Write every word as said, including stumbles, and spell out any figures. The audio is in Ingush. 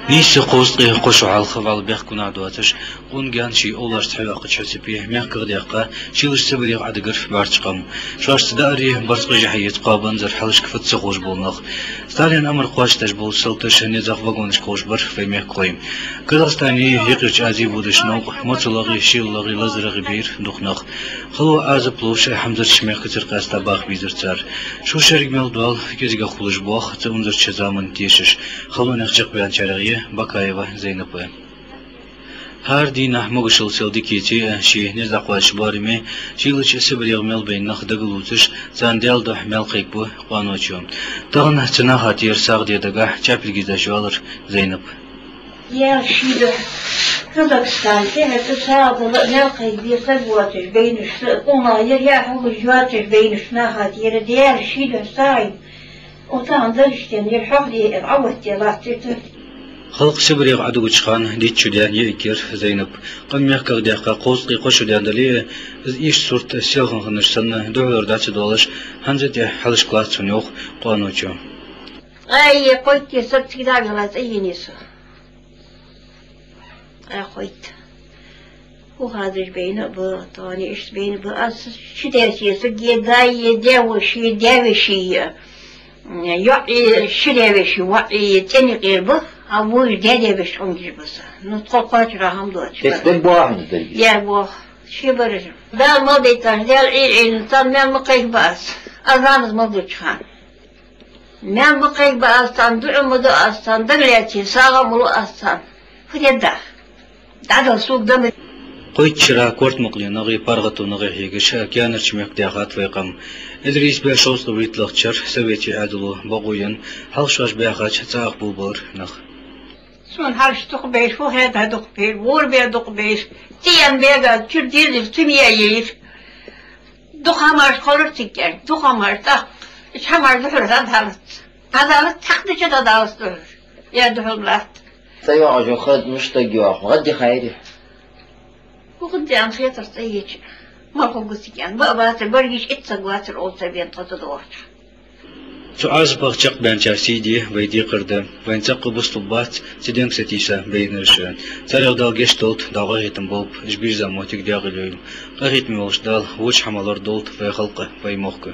Нийсса кхузткъеи кхо шу хьалха вӀалла бехк гонахьа доацаш, къонгий ший овлашца хьаваьккхача хьисапе мехках даьккха, шийлача Сибрех Ӏодигар бӀарчча къам. Шоашца даари барзкъаши хьаэца кхоабанзар хьалхашка фу да ца ховш бола нах. Сталина амар кхоачашдеш болча салташа низах вагонашка ховш бар вай мехкахой. Казахстане, Юкъерча Азе водаш новкъа, моцалагӀеи, шеллагӀеи, лазарагӀеи бера дукха нах. Хало Ӏазап ловш Хьамзарча мехкацара къаьста баха безар цар. Шу шерга мел доал кӀезигагӀа хулаш боах цу унзарча заман тешаш. Халонех чакхбаьнначарех я Бакаева Зайнап а. ХӀара дийнахьа могашал сел дикаеце а, ший низ дӀакхоачаш бараме, шийлача Сибрех мел байна нах дагалувцаш, царна Даьла духьа маьл кхайкабу къоаночо. Тахан цу наха тӀера сагӀа де дагахьа чапилга еш валар Зайнап. Даьла ший духьа Казахстан тӀа хӀаьта сагӀа дала а маьл кхайкабе саг воацаш байнаш, са къонах яр яа хьогаш йоацаш байнаш наха тӀера Даьла ший духьа сагӀийна. Оцахан дариштен яр хьох де, эр Ӏаватте латтар. Халкъ Сибрех Ӏодугача хана дитт шу даьнна йиӀиг яр Зайнап. Къам мехках даьккха кхузткъеи кхо шу даьнна дале а, из иштта сурт селхан хиннаш санна духьалара дӀа ца доалаш, хӀанз а тӀехьа хьалхашка латт цунна, йоах къоаночо. Ай, кхойтта саг цига дӀавелла цӀа енай со. Ай, кхойтта. Фу хазаш байна а ба, тахан иштта байна а ба. Аз ши даь-сесаг я, даь-даь-веший, даь-веший я. ЙоӀ я, ши даь-веший воӀ я, цӀен юкъера ба, а вож даь-даь-веший къонгаш ба са. Ну, тхо кхоачара хӀама доацаш. Эс бар. Даь-воша хӀанз дерг? Даь-воша. Ши бар уж. Дала мел дайташ, Даьла Ӏийла Ӏийнна, царна маьл ма кхайкабаь аз. Аз ламаз мел деча хана. Маьл ма кхайкабаь аз царна, дуӀа ма ду аз царна, дагалаьце сагӀа ма лу аз царна. Фу де деза? ДӀадала сога дама. Кхойтта шера корта мукъале нагӀи паргӀато нагӀи хьегаш, каьнарча мехка даьхад вай къам. Ӏилла нийсбаь шовзткъеи вийтталагӀча шера советий Ӏаьдало бокъо енна, хьалха шоаш баьхача цӀа ах болабелар нах. Сона хьарча дукха беш, фу хетта дукха беш, вора бе дукха беш, тӀаена бегад, чура дезаш, цу мия ейр. Дукха хӀамаш хулар цига кӀаьнк, дукха хӀамаш, тӀаккха уж хӀамаш духьалара дӀадалац. ДӀадалац, цхьаккха дича дӀадалац духьалара. Ер духьал латт. ЦӀа йоагӀаш хӀама мишта йоагӀа, гӀадди хайри. Ху хӀанз хетар цӀа еча. Малхо гуси кӀаьнк. Ба а бацар, баргиш итт саг вацар, оцу бен тхо ца доагӀача. Цу Ӏазапах чакхбаьнначар сий де вай декхар да. Вайна цӀаккха бустал бац цу денга сатийса байнараш. Царех Дала гешт долда, Дала къахетам болба, уж бийрза моттиг дегӀайойла. Къахетаме волча Дала воча хӀамах лорадолда вай халкъа, вай мохк.